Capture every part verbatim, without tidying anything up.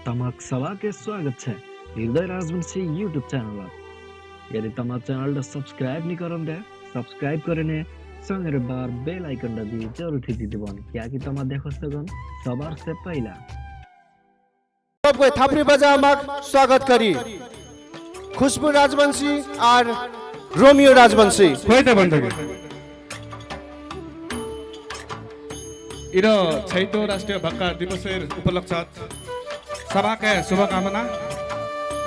तमाक सबाके स्वागत छ हृदय राजवंशी YouTube च्यानलमा। यदि तमा च्यानलटा subscribe नि करन दे, subscribe करिने सँगै बार bell icon टा बि जरुर थिति दिबोन, क्याकि तमा देखो सकन सबार से पहिला। सबके थापरी बजामा स्वागत करी। खुशबू राजवंशी आर रोमियो राजवंशी। खोइते बन्दगी। इरो छैटौ राष्ट्रिय भाक्का दिवसर उपलक्ष्यत सबाके शुभकामना।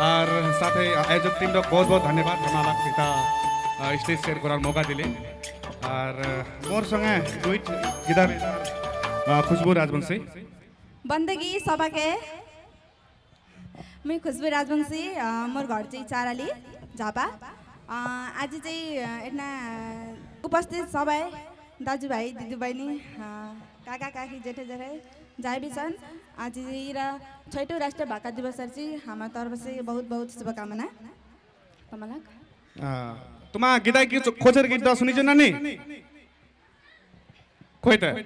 आर साथै आयोजक team रो बहुत बहुत धन्यवाद, हमारा इता, अ, stage share करार मौका दिले। आर मोर संगे duet गिदार, अ, खुशबू राजवंशी। बन्दगी सबाके। मुई खुशबू राजवंशी, अ, मोर घर चाहिँ चाराली, झापा। अ, आज चाहिँ, अ, एतना उपस्थित सबै दाजुभाइ, दिदीबहिनी, अ, काका, काकी, जेठे, जेठे, जाय बिसन, आज इरा छैटौ राष्ट्रिय भाक्का दिवसर चाहिँ हमार तर्फसे बहुत, बहुत शुभकामना। तमलक। अ, तुम्हा गिदाइ कि चो-, कोचेर गीत सुनिछौ ना नि? खोइते।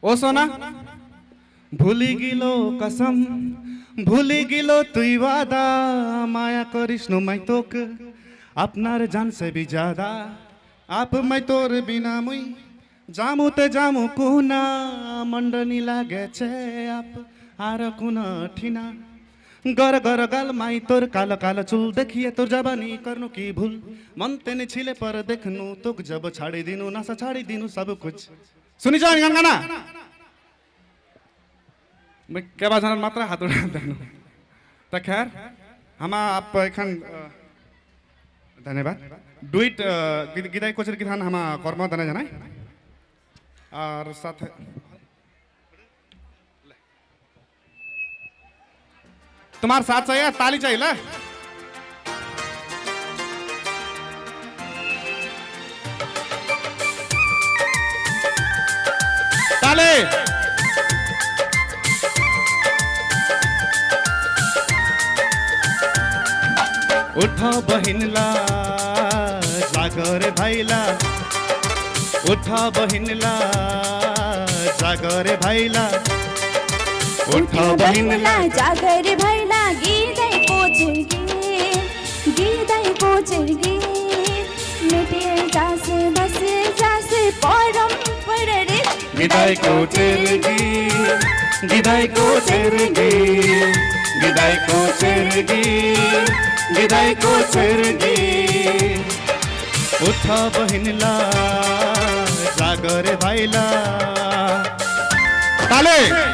ओ सोना। भुलिगेलो कसम, भुलिगेलो तुई वादा, माया करिस नु माइतोक, अपनार जान से भी ज्यादा, आप माइतोर बिना मुई, जामु ते जामु कुना, मन नी लागेछे आप, आर कुना ठिना। गर गर गाल माइतोर कालो कालो चुल, देखिए तोर जवानी कर्नु कि भुल। मन तेने छिले पर देख्नु तोक जब छाडिदिनु, नासा छाडिदिनु सब कुछ। सुनिछौ गाना? मुई केबा जनार मात्र हात उठान देनु। त खैर, हमा आप एखन, अ, धन्यवाद। Duet, अ, गिद-, गिदाइ कोचेर गिदान हमा कर्म दना जनाय। आर साथ तुम्हार साथ चाहिए, ताली चाहिए ला। ताली। उठ बहिनला, जाग रे भाइला। उठ बहिनला, जाग रे भाइला। उठ बहिनला, जाग रे भाइला। गिदाइ कोचेर गे, गिदाइ कोचेर गे। मेटे जासे बसे जासे परम्परा रे। गिदाइ कोचेर गे, गिदाइ कोचेर गे, गिदाइ कोचेर गे, गिदाइ कोचेर गे। उठ बहिनला, जाग रे भाइला। ताली।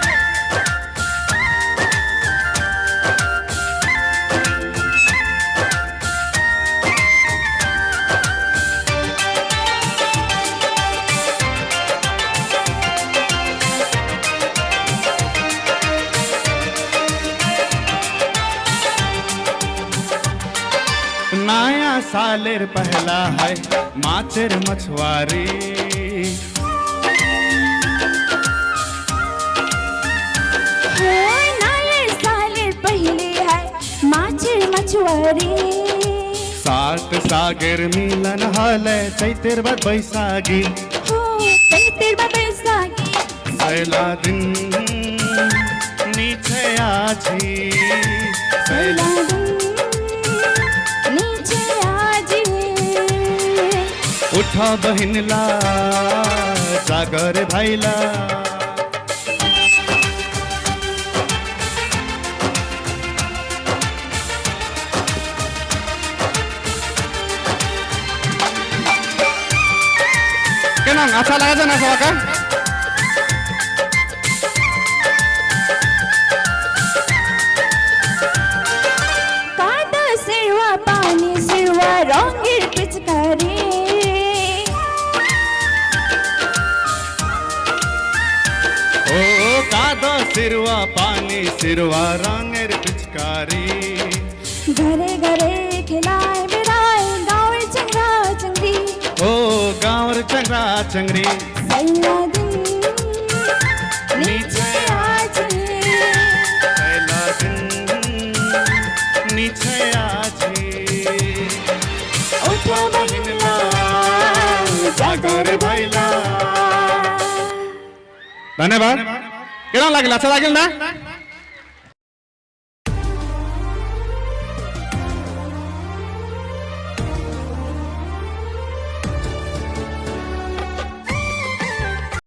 नयाँ सालेर पहला है माछेर मछुवारी। हो, नयाँ सालेर पहिले है माछेर मछुवारी। सात सागेर मिलन हले चैतेर बाद बैशाखी। हो, चैतेर बाद बैशाखी। सैला दिन निछे आछी। सैला दिन निछे आछी। उठ बहिनला, जाग रे भाइला। केना, अच्छा लागेछे ना सबाका? कादो सिरुवा पानी सिरुवा रंगेर पिचकारी। ओ कादो सिरुवा पानी सिरुवा रंगेर पिचकारी। घरे घरे खेलाए बेराए गाँवर चंगरा चंगरी। ओ गाँवर चंगरा चंगरी। सैला दिन निछे आछी। सैला दिन निछे आछी। उठ बहिनला, जाग रे भाइला। धन्यवाद। केना लागेल? अच्छा लागेल ना?